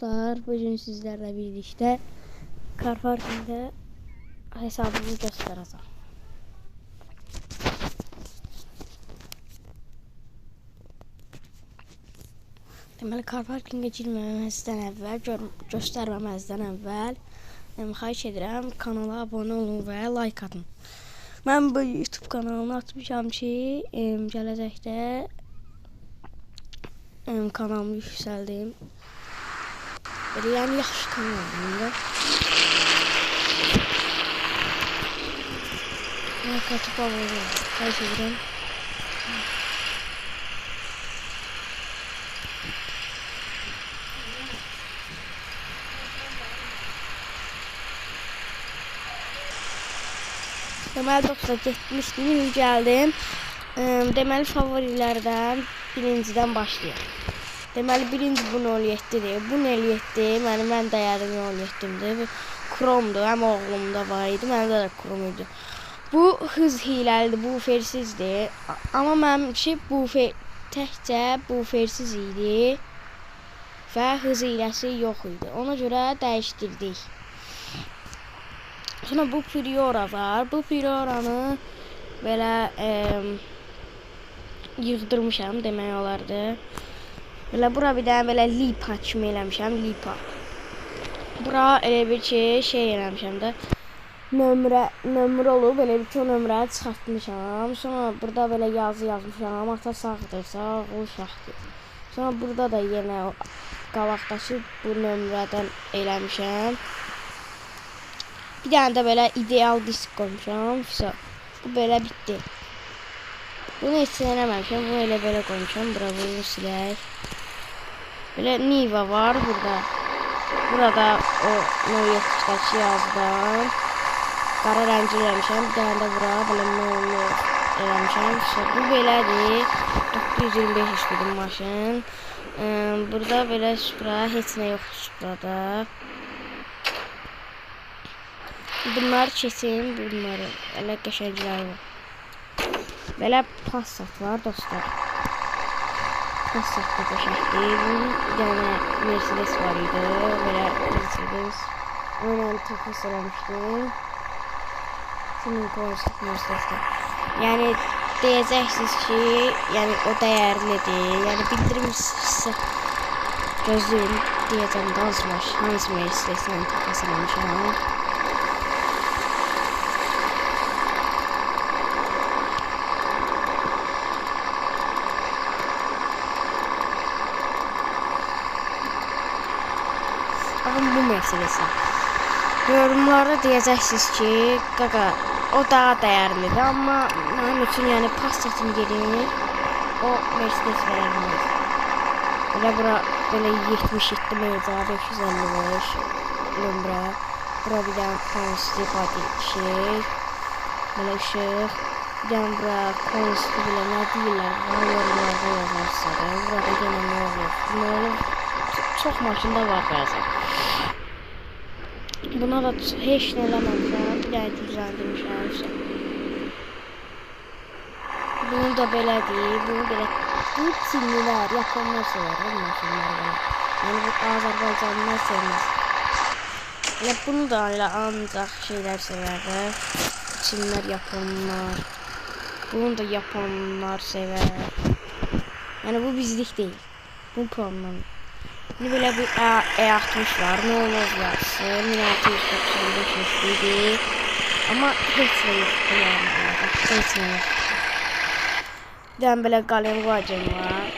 Dostlar, bugün sizlerle birlikte Car Parking'de hesabımı göstereceğim. Deməli, Car Parking'e girməməzdən əvvəl, göstərməməzdən əvvəl xahiş edirəm, kanala abunə olun və like atın. Mən bu YouTube kanalını açmışam ki, gələcəkdə kanalımı yüksəldim. Belə, yəni yaxşı kanal oldu. Like atıp abone olun. Xahiş edirəm. Deməli dostlar, getmişdim, indi gəldim. Deməli favorilərdən birincidən başlayaq. Deməli birinci bu 07-dir. Bu 07 mənim ən dəyərli 07-dir. Kromdur, həm oğlumda var idi, məndə də krom idi. Bu hız hiləlidir, bu fersizdir. Amma mənimki bu təkcə bu fersiz idi və hız hiləsi yox idi. Ona görə dəyişdirdik. Sonra bu Priora var. Bu Prioranı belə yığdırmışam demək olardı. Belə bura bir dənə belə lipa kimi eləmişəm, lipa. Bura elə bir ki, şey eləmişəm də. Nömrə olub, elə bir ki, o nömrəni çıxartmışam. Sonra burada belə yazı yazmışam. Ata sağdırsa, oğul şahdır. Sonra burada da yenə qabaqdakı bu nömrədən eləmişəm. Bir dənə də belə ideal disk qoymuşam. Bu belə bitdi. Bunu heç eləməmişəm. Bunu elə belə qoymuşam. Bura bunu silək. Belə Niva var burada. Burada o 07-dəki yazıdan qara rəngi eləmişəm. Bir dənə də bura belə 00 eləmişəm. Bu belədir. 925 HP-dir maşın. Burada belə Supra, heç nə yoxdur Suprada. Bunları keçin, bunları elə qəşəngləri var. Belə Passat var dostlar. Passat da qəşəngdir. Bir dənə Mercedes var idi. Belə Mercedes. Onunla takas eləmişdim. 2000 koysak Mercedes'də. Yəni deyəcəksiniz ki, yəni o dəyərlidir. Yəni bildirim sizə gözləyin deyəcəm də azmış. Hansı Mercedeslə takas eləmişəm. Baxın bu Mercedes'ə. Yorumlarda deyəcəksiniz ki, qaqa o daha dəyərlidir, amma mənim üçün yəni Passat'ın yerini o Mercedes verə bilməz. Belə bura belə 77 MCA 555 nömrə. Bura bir dənə konsti body şey. Belə işıq. Bir dənə bura konsti belə nə deyirlər? Yorumlarda yazarsınız. Burada yenə nə olur? Nə olur? Çox maşında var bəzən. Buna da heç nə eləməmişəm. Bir dənə gücləndirmişəm. Bunu da belədir. Bunu belə. Bu Çinlilər, Yaponlar sevər bu maşınları belə. Yəni bu Azərbaycanlılar sevməz. Elə bunu da elə ancaq şeylər sevər də. Çinlilər, Yaponlar. Bunu da Yaponlar sevər. Yəni bu bizlik deyil. Bu problem. İndi belə bir E60 var, 00 yazısı, 1695 HP-dir. Amma heç nə yoxdur yəni, heç nə yoxdur. Bir dənə belə Galenwagen var.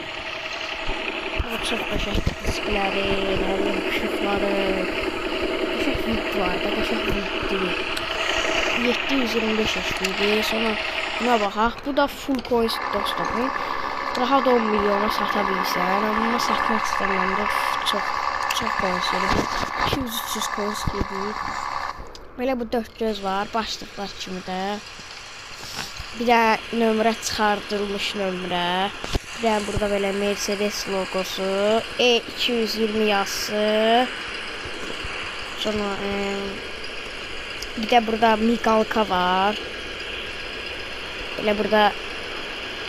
Bu çox qəşəngdir diskləri, nə bilim, işıqları. Qəşəng vid var da, qəşəng viddir. 725 HP-dir. Sonra buna baxaq. Bu da full coins dostlar. Rahat 10 milyona sata bilsən, amma satmaq istəmirəm də çox coins verir. 200-300 coins gedir. Belə bu 4 göz var, başlıqlar kimi də. Bir dənə nömrə çıxardılmış nömrə. Bir dənə burada belə Mercedes logosu, E220 yazısı. Sonra bir də burada miqalka var. Belə burada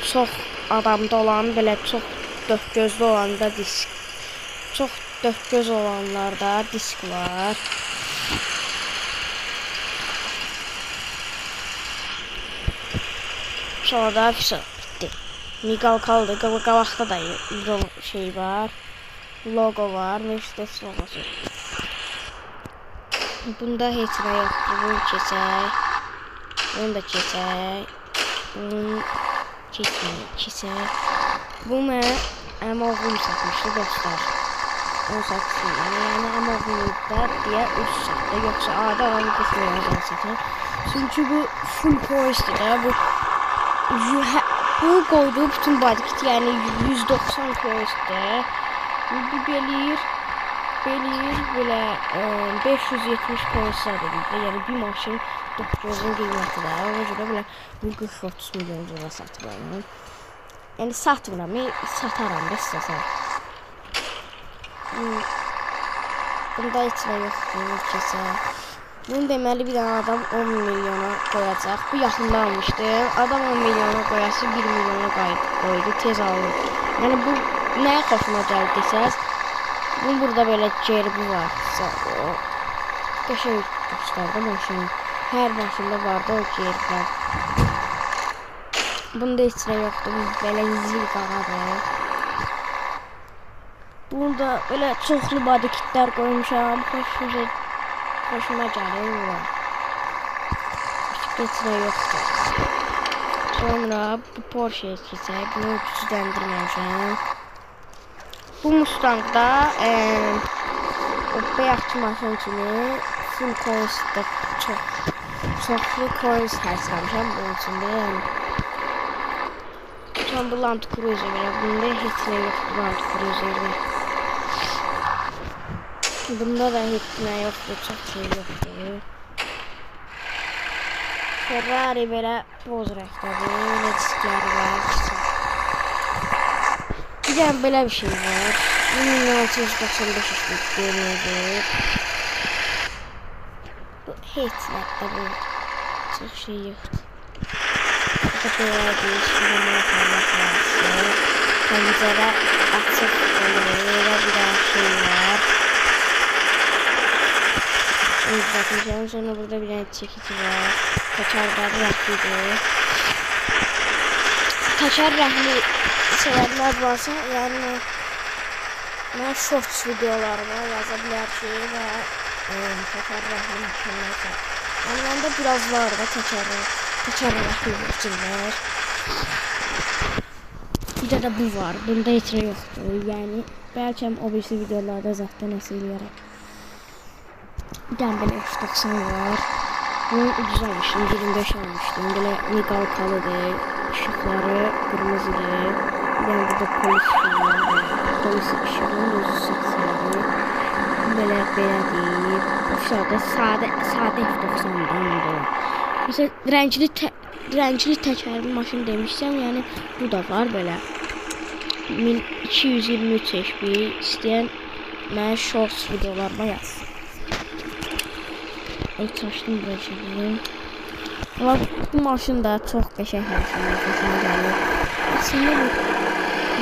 çox adamda olan, belə çox dörd gözlü olan da disk. Çox Dörd göz olanlarda disk var. Sonra da bitti. Migal kaldı. Qabaqda da şey var. Logo var. Mercedes logosu. Bunda heç nə yoxdur. Bunu keçək. Bunu da keçək. Bunu keçməyək. Keçək. Bu mənə əmi oğlum satmışdı dostlar. 18 milyon. Yəni əmi oğlum da deyə ucuz satdı. Yoxsa adi adam 40 milyona satır. Çünki bu full coinsdir də. Bu qoyduğu bütün bodykit, yəni 190 coinsdir. Bu belir belə 570 coins edir. Yəni bir maşın 900-ün qiymətidir. Ona görə belə bu 40-30 milyon cura satıram. Yəni satmıram, sataram da istəsəm. Bunda heç nə yoxdur, keçək. Bunu deməli bir dənə adam 10 milyona qoyacaq. Bu yaxında almışdı. Adam 10 milyona qoyası 1 milyona qoydu. Tez aldı. Yəni bu nəyə xoşuma gəldi desəz, bunun burada belə gerbi var. O qəşəng göstərdi maşını. Hər maşında vardı o gerblər. Bunda heç nə yoxdur. Bu belə zil qaradır. Bunu da belə çoxlu bodykitlər qoymuşam. Xoşuma gəlir bu. Başqa heç nə yoxdur. Sonra bu Porsche-yə keçək. Bunu gücləndirməmişəm. Bu Mustang'da o bayaqki maşın kimi full coins'da çoxlu coins xərcləmişəm bunun içində. Yəni sonra bu Land Cruiser belə. Bunda heç nə yoxdur Land Cruiser'də. Bunda da heç nə yoxdur, çox şey yoxdur. Ferrari belə boz rəngdədir, belə diskləri var. Bir dənə belə bir şey var. 1695 işlik görünür. Bu heç nədir bu. Çox şey yoxdur. Bu da belədir, şurada parmaq var. Pəncərə açıq olur, elə bir dənə şey var. Bakacağım. Sonra burada bir tane çekici var. Kaçar rəhlidir. Kaçar rəhli sevənlər varsa, yəni mən shorts videolarıma yaza bilər ki və kaçar rəhli maşınlarsa. Yəni məndə biraz var da kaçar rəhli maşınlar. Bir də bu var. Bunda heç nə yoxdur. Yəni bəlkə o birisi videolarda zaten nəsə eləyərəm. Bir dənə belə 390 var. Bunu ucuz almışdım, 25 almışdım. Belə miqalkalıdır, işıqları qırmızıdır. Bir dənə burada polis işığı var. Polis işığının özü saksıları. Belə belədir. Sadə F90-dan bu. Məsələn, rəngli təkərli maşın demişsəm, yəni bu da var belə. 1223 HP istəyən mənə shorts videolarıma yazsın. Ay, çaşdım buraya çəkildim. Amma bu maşın da çox qəşəng maşındır, xoşuma gəlir. Əslində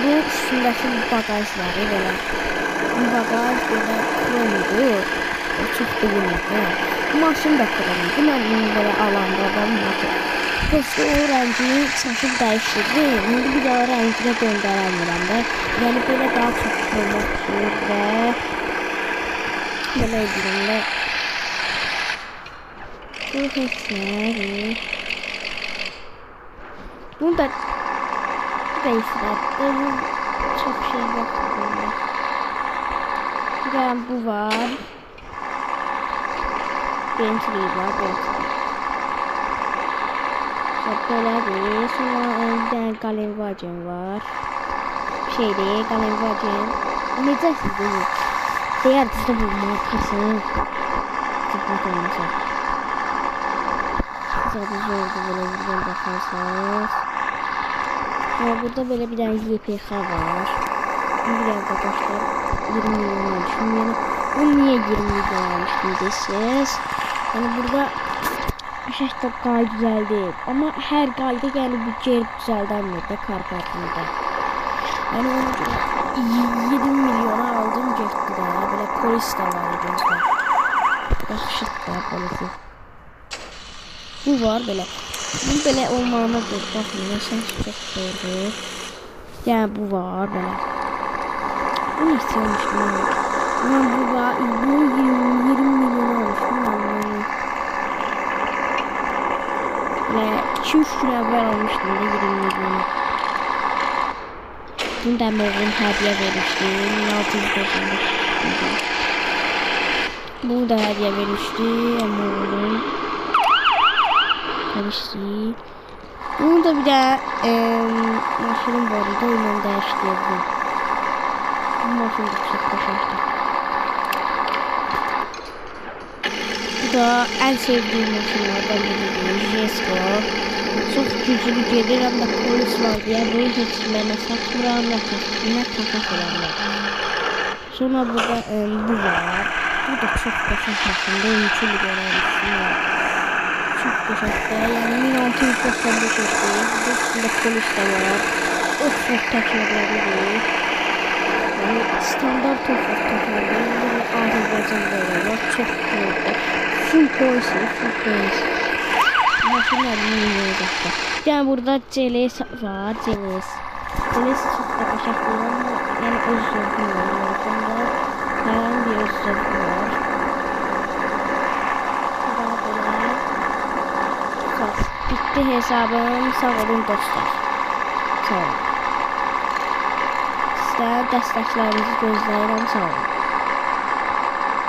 bu üstündəki bagajları belə. Bu bagaj belə kromudur. O çox bilinir. Bu maşın da kromudur. Mən bunu belə alanda da maşın. Prosto o rəngini çaşıb dəyişdirdim. İndi bir daha rənginə döndərəmirəm də. Yəni belə daha çox kromu tutur və belə edirəm də. Bu heç nədir? Bunu da dəyişdirdim. Bu çox şey yoxdur bunda. Bir dənə bu var. Bentley var, Bentley. Sonra belədir. Sonra bir dənə Galenwagen var. Şeydir, Galenwagen. Necə sizdir? Deyərdiniz də bu markasını. Zəhmət olmasa. Zaten zordur belə buradan baxarsanız. Burada belə bir dənə YPX var. Bir dənə qardaşlar 20 milyon almışım. Yəni bunu niyə 20 milyon almışdım desiniz. Yəni burada şəhdə qay düzəldib. Amma hər qayda yəni bu gerb düzəldənmir də kar parkında. Yəni ona görə 20 milyona aldım, getdi də. Belə polis də var gözlər. Yaxşıdır da polisi. Bu var belə. Bu belə olmağına baxmayın. Əsas çox doğrudur. Yəni bu var belə. Bunu istəmişdim mən. Mən bu var. Bunu 20 milyona almışdım. Belə 2-3 gün əvvəl almışdım da 20 milyona. Bunu da oğlum hədiyyə vermişdi. 1695. Bunu da hədiyyə vermişdi oğlum. Vermişdi. Bunu da bir də maşınım var idi, onunla dəyişdirdim. Bu maşın da çox qəşəngdir. Bu da ən sevdiyim maşınlardan biridir. Jesko. Çox güclü gedir, həm də polis var deyə bunu heç mənə satmıram, nə takas ola bilər. Sonra burada bu var. Bu da çox qəşəng maşındır, 12 milyona almışdım. Çox qəşəngdir, yəni 1695 eşdir. Burada üstündə polis də var. Off-road təkərləridir. Yəni standart off-road təkərləri. Burada Azərbaycanda var, çox doğrudur. Full polis, full polis. Maşınlar minimumda. Yəni burada CLS var, CLS. CLS çox da qəşəngdir, amma yəni öz zövqüm var. Maşında hər bir öz zövqü var. Bu da belə. Bitdi hesabım. Sağ olun dostlar. Sağ olun. Sizlərin dəstəklərinizi gözləyirəm. Sağ olun.